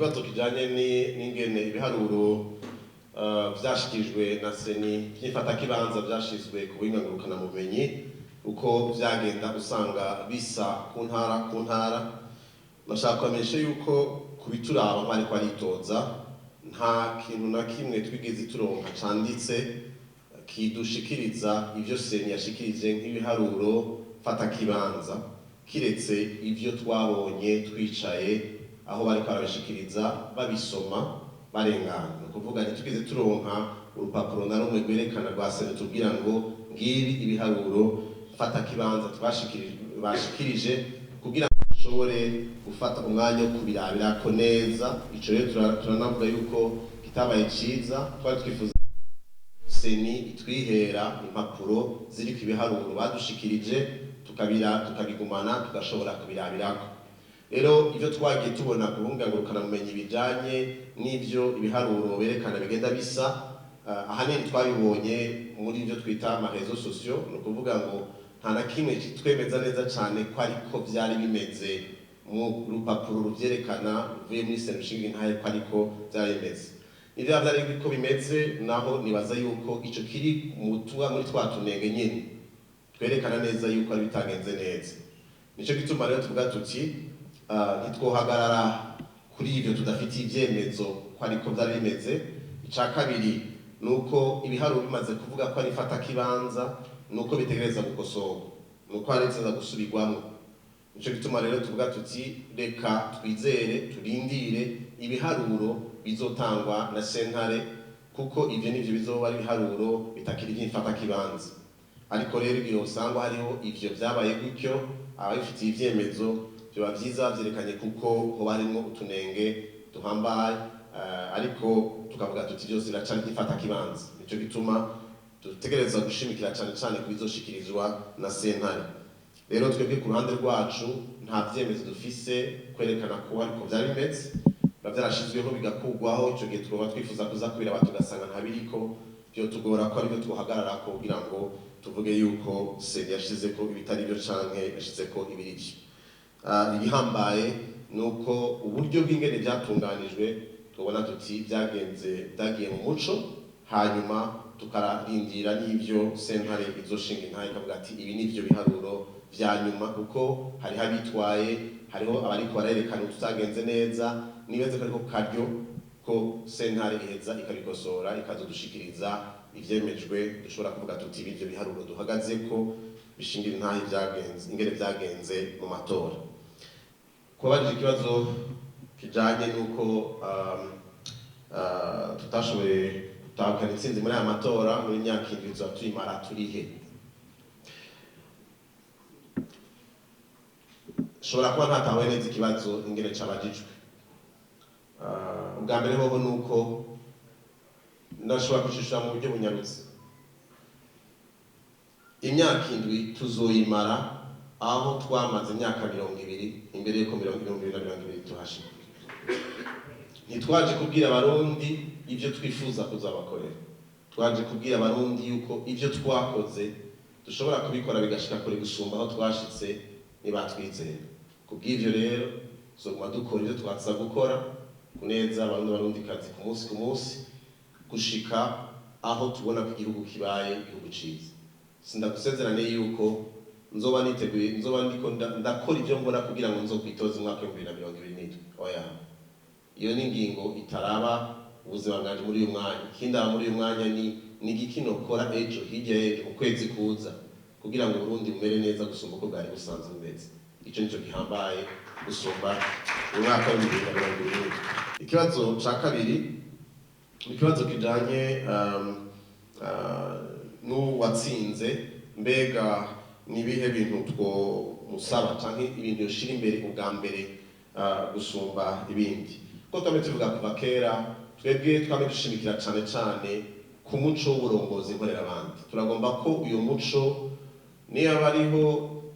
Ikibazo kijanye n'ingene ibiharuro vyashikirijwe na CENI vy'imfatakibanza vyashizwe ku buhinga ngurukanabumenyi, uko vyagenda usanga bisa ku ntara ku ntara. Nashaka kubamenyesha yuko ku bituraba nk'abariko baritoza, nta kintu na kimwe twigeze turonka canditse kidushikiriza ivyo CENI yashikirije nk'ibiharuro mfatakibanza, kiretse ivyo twabonye twicaye aho bariko barabishikiriza babisoma barengana. Ni ukuvuga ntitwigeze turonka urupapuro na rumwe rwerekana rwa CENI tubwira ngo ngibi ibiharuro mfatakibanza bashikirije kugira ngo dushobore gufata umwanya wo kubirabirako neza. Ico rero turanavuga yuko kitabaye ciza. Twari twifuza CENI itwihera impapuro ziriko ibiharuro badushikirije, tukabigumana, tugashobora kubirabirako. Rero ivyo twagiye tubona ku buhinga ngurukanabumenyi bijanye n'ivyo ibiharuro berekana bigenda bisa, ahanini twabibonye muri ivyo twita ama réseaux sociaux. Ni ukuvuga ngo nta na kimwe kitwemeza neza cane ko ariko vyari bimeze mu rupapuro ruvyerekana ruvuye muri CENI rushinga intahe ko ariko vyari bimeze. Nivyo vyari biko bimeze, naho nibaza yuko ico kiri muri twa tunenge nyene twerekana neza yuko ari bitagenze neza. Nico gituma rero tuvuga tuti ntitwohagarara kuri ivyo tudafitiye ivyemezo ko ariko vyari bimeze. Ica kabiri nuko ibiharuro bimaze kuvuga ko ari mfatakibanza, nuko bitegereza gukosorwa, nuko hari bitegereza gusubirwamwo. Nico gituma rero tuvuga tuti reka twizere, turindire ibiharuro bizotangwa na sentare, kuko ivyo nivyo bizoba ari ibiharuro bitakiri ivy'imfatakibanza. Ariko rero igihe usanga hariho ivyo vyabaye gutyo, ababifitiye ivyemezo vyoba vyiza bavyerekanye, kuko hoba harimwo utunenge duhambaye. Ariko tukavuga tuti vyose biracari ivy'imfatakibanza. Nico gituma dutegereza gushimikira cane cane ku bizoshikirizwa na sentare. Rero twebwe ku ruhande rwacu nta vyemezo dufise kwerekana ko ariko vyari bimeze. Biba vyarashizweho bigakurwaho, ico gihe twaba twifuza kuza kubiraba tugasanga ntabiriko, vyotugora ko arivyo twohagararako kugira ngo tuvuge yuko CENI yashizeko ibitari vyo canke yashizeko ibiri vyo. Igihambaye nuko uburyo bw'ingene vyatunganijwe tubona tuti vyagiye mu muco, hanyuma tukarindira n'ivyo sentare izoshinga intahe ikavuga ati ibi nivyo biharuro vya nyuma, kuko hariho abitwaye, hariho abariko barerekana tutagenze neza. Nibaze ko ariko karyo ko sentare iheza ikabikosora, ikazodushikiriza ivyemejwe, dushobora kuvuga tuti ibivyo biharuro duhagazeko bishingira intahe vyagenze, ingene vyagenze mu matora. Kubabajije ikibazo kijanye nuko tutashoboye gutahukana intsinzi muri aya matora, muri myaka 7 tuzoba tuyimara turihe? Nshobora kuba ntatahuye neza ikibazo ingene cabajijwe. Ubwa mbere hoho nuko ndashobora kucishura mu buryo bunyarutse. Imyaka 7 tuzoyimara aho twamaze imyaka 20 imbere yuko 2020 tuhashika. Ntitwaje kubwira abarundi ivyo twifuza kuzabakorera, twaje kubwira abarundi yuko ivyo twakoze dushobora kubikora bigashika kure gusumba aho twashitse nibatwizera. Kubw'ivyo rero tuzoguma dukora ivyo twaza gukora kuneza abarundi barundikazi ku munsi ku munsi, gushika aho tubona ko igihugu kibaye igihugu ciza. Sindagusezerane yuko nzoba niteguye, nzoba ndiko ndakora ivyo mbona kugira ngo nzokwitoze umwaka w'ibihumbi bibiri na mirongo ibiri n'indwi. Oya, iyo ni ingingo itaraba ubuzima bwanje muri uyu mwanya. Ikindaba muri uyu mwanya ni igiki nokora ejo, hirya y'ejo, mu kwezi kuza, kugira ngo Burundi bumere neza gusumba uko bwari busanzwe bumeze. Ico nico gihambaye gusumba umwaka w'ibihumbi bibiri na mirongo ibiri n'indwi. Ikibazo ca kabiri ni ikibazo kijanye n'uwatsinze. Mbega nibihe bintu twomusaba canke ibintu yoshira imbere ubwa mbere gusumba ibindi? Kuko twame tuvuga kuva kera, twebwe twame dushimikira cane cane ku muco w'uburongozi nkorera abandi. Turagomba ko uyu muco, niba hariho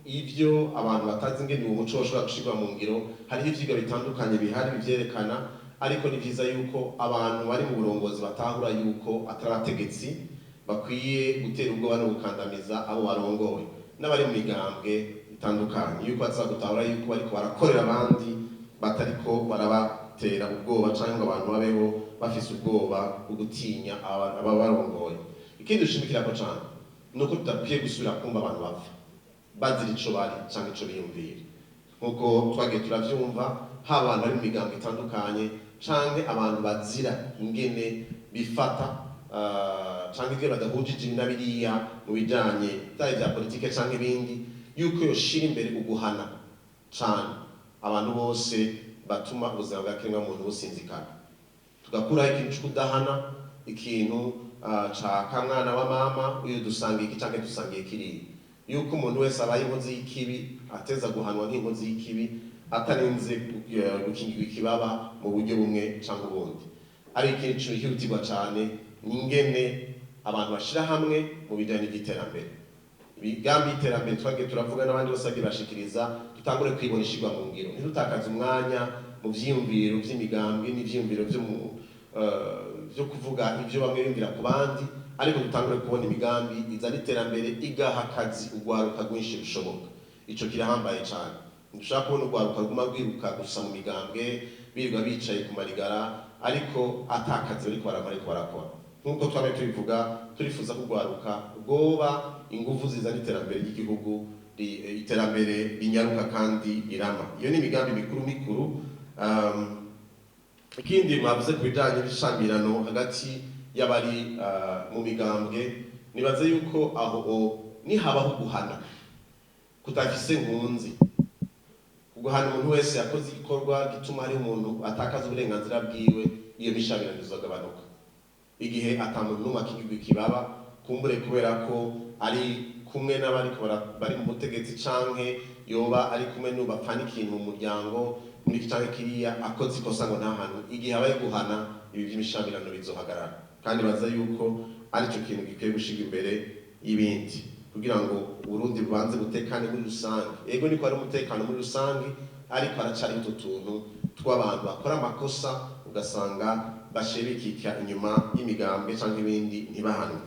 ivyo abantu batazi ingene uwo muco ushobora gushirwa mu ngiro, hariho ivyigwa bitandukanye bihari bivyerekana. Ariko ni vyiza yuko abantu bari mu burongozi batahura yuko atari abategetsi bakwiye gutera ubwoba no gukandamiza abo barongowe, n'abari mu migambwe itandukanye, yuko baza gutahura yuko bariko barakorera abandi batariko baraba kubatera ubwoba canke ngo abantu babeho bafise ubwoba bwo gutinya ababarongoye. Ikindi dushimikirako cane ni uko tudakwiye gusubira kumva abantu bapfa bazira ico bari canke ico biyumvira, nkuko twagiye turavyumva, haba abantu bari mu migambo itandukanye canke abantu bazira ingene bifata, canke ivyo badahujije ibi na biriya mu bijanye vyaba ivya politike canke ibindi, yuko yoshira imbere uguhana cane abantu bose batuma ubuzima bwa kiremwamuntu businzikana, tugakuraho ikintu co kudahana, ikintu ca kamwana wa mama, uyu dusangiye iki canke dusangiye kiriya, yuko umuntu wese abaye inkozi y'ikibi ateza guhanwa nk'inkozi y'ikibi, atarinze gukingirwa ikibaba mu buryo bumwe canke ubundi. Ari ikintu cyihutirwa cane ni ingene abantu bashira hamwe mu bijanye n'ivy'iterambere, imigambi y'iterambere twagiye turavuga n'abandi bose bagiye bashikiriza, dutangure kwibona ishirwa mu ngiro, ntidutakaze umwanya mu vyiyumviro vy'imigambwe n'ivyiyumviro vyo kuvuga ivyo bamwe biyumvira ku bandi, ariko dutangure kubona imigambi izana iterambere, igaha akazi urwaruka rwinshi rushoboka. Ico kirahambaye cane. Ntidushaka kubona urwaruka ruguma rwiruka gusa mu migambwe, birirwa bicaye ku marigara, ariko ata kazi bariko barakora, ariko barakora. Nk'uko twamye tubivuga, turifuza ko urwaruka rwoba inguvu zizana iterambere ry'igihugu, iterambere rinyaruka kandi rirama. Iyo ni imigambi mikuru mikuru. Ikindi mwavuze ku bijanye n'ishamirano hagati y'abari mu migambwe, nibaze yuko aho nihabaho guhana kutafise nkunzi, guhana umuntu wese yakoze igikorwa gituma hari umuntu atakaza uburenganzira bwiwe, iyo mishamirano izogabanuka. Igihe ata muntu n'umwe akingirwa ikibaba, kumbure kubera ko ari kumwe n'abariko bari mu butegetsi, canke yoba ari kumwe n'ubapfana ikintu mu muryango muri iki canke kiriya, akoze ikosa ngo nta hantu, igihe habaye guhana, ibi vy'imishamirano bizohagarara. Kandi baza yuko arico kintu gikwiye gushirwa imbere y'ibindi kugira ngo Uburundi bubanze butekane muri rusange. Ego, niko ari umutekano muri rusange, ariko haracariho utu tuntu tw'abantu bakora amakosa, ugasanga bashe bikika inyuma y'imigambwe canke ibindi, ntibahanwe.